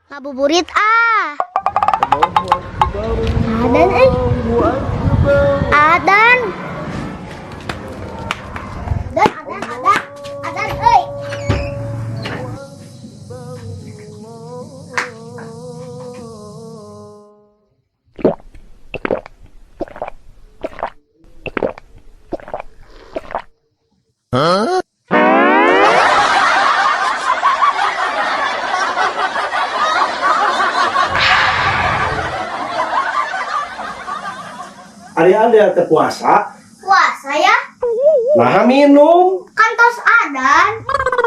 Ngabuburit ah. Adan eh. Adan. Dan adan adan. Adan euy. Ari Adel teh puasa? Puasa ya? Nah, minum. Kan tos adan.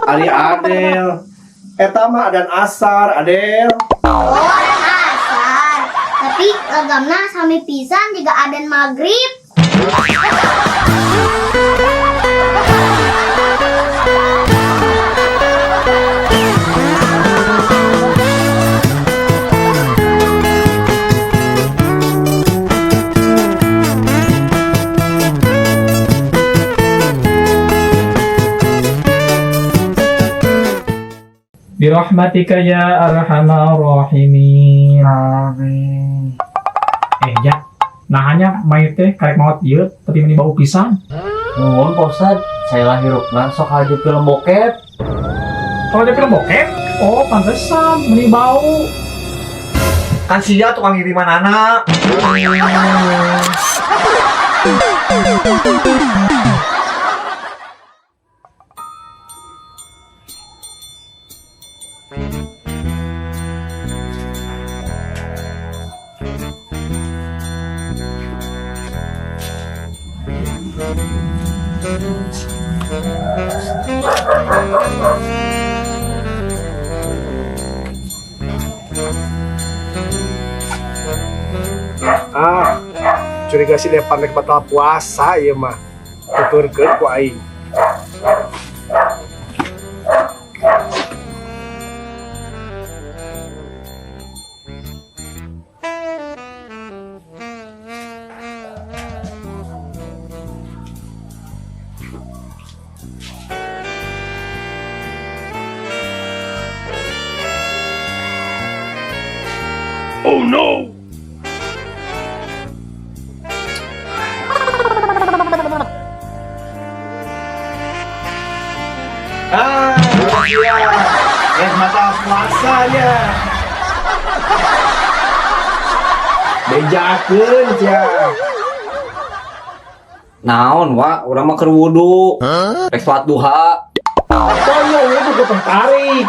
Ari Adel. Eta mah adan asar, Adel. Oh, adan asar. Tapi lagamna sami pisan juga adan maghrib. Birahmatika ya arhamar rahimin. Amin. Eh ya, nah hanya mayit teh karek maot ieu tapi meni bau pisan. Nuhun Pak Ustad, saya lahir rukna sok aja film bokep. Kalau dia film bokep, oh pantesan meni bau. Kan sia tukang kiriman anak. Ah, curiga si Depan rek batal puasa ieu mah. Tuturkeun ku aing. Ah, iya. Rek batal puasanya. Bejakeun sia. Naon wa, urang mah keur wudu. Rek salat duha. Tolong itu gue tertarik.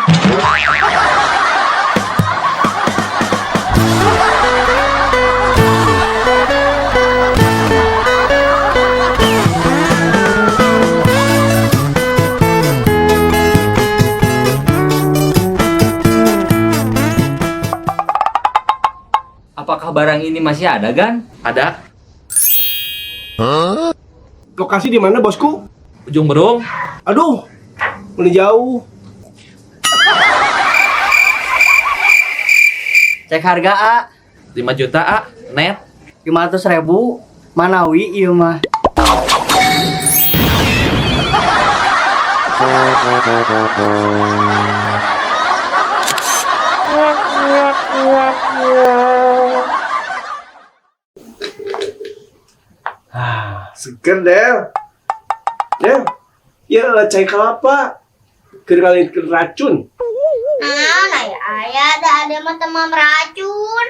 Apakah barang ini masih ada, Gan? Ada. Lokasi di mana, bosku? Ujung Berung. Aduh, mulai jauh. Cek harga A. 5 juta A, net. 500.000. Manawi ieu mah. Ah, seger, Del. Del, ya lah cai kelapa. Keur ngalihkeun racun. Nah, nah ya ayah ada ada mah temam racun.